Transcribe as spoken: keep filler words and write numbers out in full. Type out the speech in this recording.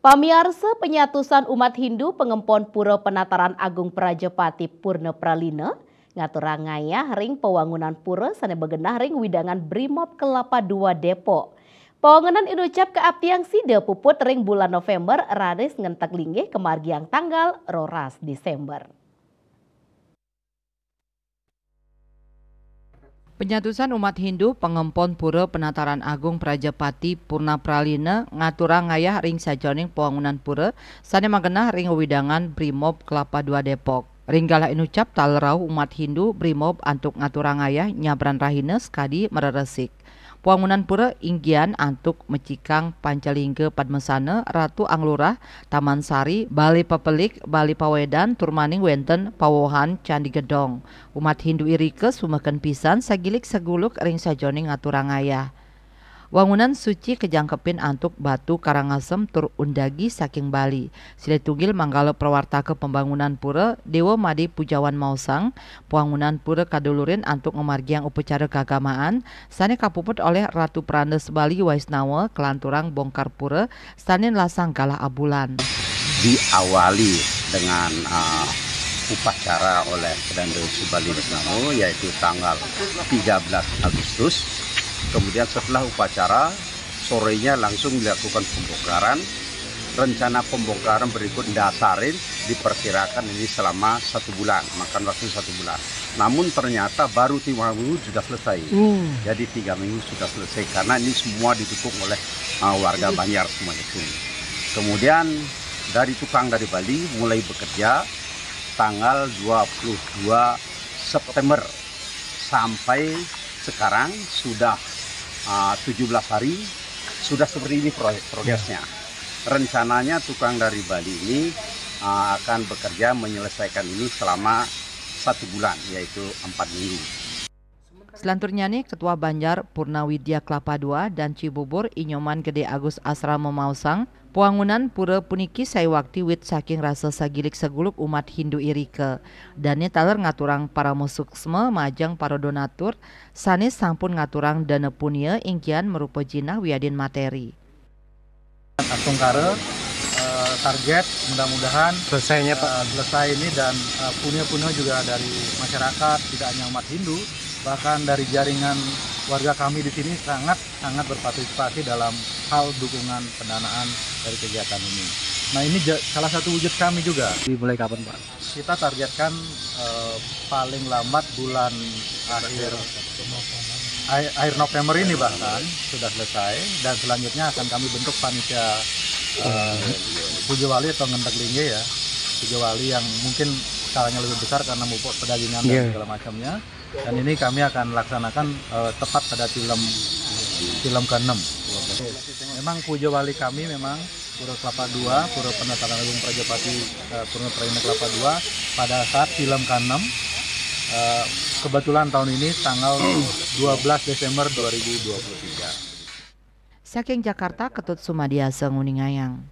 Pamiarsa, penyatusan umat Hindu pangempon Pura Penataran Agung Prajapati Purna Pralina ngaturang ngayah ring pawangunan pura sane magenah ring wewidangan Brimob Kelapa Dua Depok. Pawangunan inucap kaaptiang sida puput ring bulan November raris ngenteg linggih kamargiang tanggal roras Desember. Penyatusan umat Hindu pangempon Pura Penataran Agung Prajapati Purna Pralina ngaturang ngayah ring sajeroning pawangunan pura sane magenah ring wewidangan Brimob Kelapa Dua Depok. Ring galah inucap taler rauh umat Hindu Brimob antuk ngaturang ngayah nyabran rahina sakadi mareresik. Pawangunan pura inggian antuk mecikang Pancalingga Padmasana, Ratu Anglurah, Taman Sari, Bale Papelik, Bale Pawedan, tur maning wenten pawohan Candi Gedong. Umat Hindu irika sumeken pisan sagilik saguluk ring sajeroning ngaturang ngayah. Wangunan suci kajangkepin antuk batu Karangasem tur undagi saking Bali. Silih tunggil manggala prawartaka pembangunan pura, Dewa Made Pujawan maosang, pawangunan pura kadulurin antuk ngamargiang upacara kaagamaan sane kapuput olih Ratu Pranda Sebali Waisnawa kalanturang bongkar pura sane nlasang galah abulan. Diawali dengan, eh, upacara oleh Pranda Sebali Waisnawa, yaitu tanggal tiga belas Agustus. Kemudian setelah upacara, sorenya langsung dilakukan pembongkaran. Rencana pembongkaran berikut dasarin diperkirakan ini selama satu bulan, makan waktu satu bulan. Namun ternyata baru tiga minggu sudah selesai. Hmm. Jadi tiga minggu sudah selesai karena ini semua didukung oleh, uh, warga Banjar semua itu. Kemudian dari tukang dari Bali mulai bekerja tanggal dua puluh dua September sampai sekarang sudah, uh, tujuh belas hari, sudah seperti ini pro-, progresnya. Rencananya tukang dari Bali ini, uh, akan bekerja menyelesaikan ini selama satu bulan, yaitu empat minggu. Selanturnyane, Ketua Banjar Purna Widya Kelapa Dua dan Cibubur Inyoman Gede Agus Asrama maosang, pawangunan pura puniki saiwakti wit saking rasa sagilik saguluk umat Hindu irika. Dane taler ngaturang parama suksma majeng para donatur sane sampun ngaturang dana punia inggian marupa jinah wiadin materi. Astungkara, eh, target mudah-mudahan selesainya, Pak, eh, selesai ini dan, eh, punia-punia juga dari masyarakat, tidak hanya umat Hindu, bahkan dari jaringan warga kami di sini sangat, sangat berpartisipasi dalam hal dukungan pendanaan dari kegiatan ini. Nah, ini ja-, salah satu wujud kami juga. Dimulai kapan, Pak? Kita targetkan, eh, paling lambat bulan akhir, akhir, akhir November ini bahkan sudah selesai, dan selanjutnya akan kami bentuk panitia, eh, Puja Wali atau Ngentek Lingge ya, Puja Wali yang mungkin skalanya lebih besar karena mupuk pedagingan dan segala macamnya. Dan ini kami akan laksanakan, eh, tepat pada film, film keenam. Memang Puja Wali kami memang Pura Kelapa Dua, Pura Penataran Agung Prajapati, eh, Pura Prajapati Kelapa Dua, pada saat film keenam, eh, kebetulan tahun ini tanggal dua belas Desember dua ribu dua puluh tiga. Saking Jakarta, Ketut Sumadiasa nguningayang.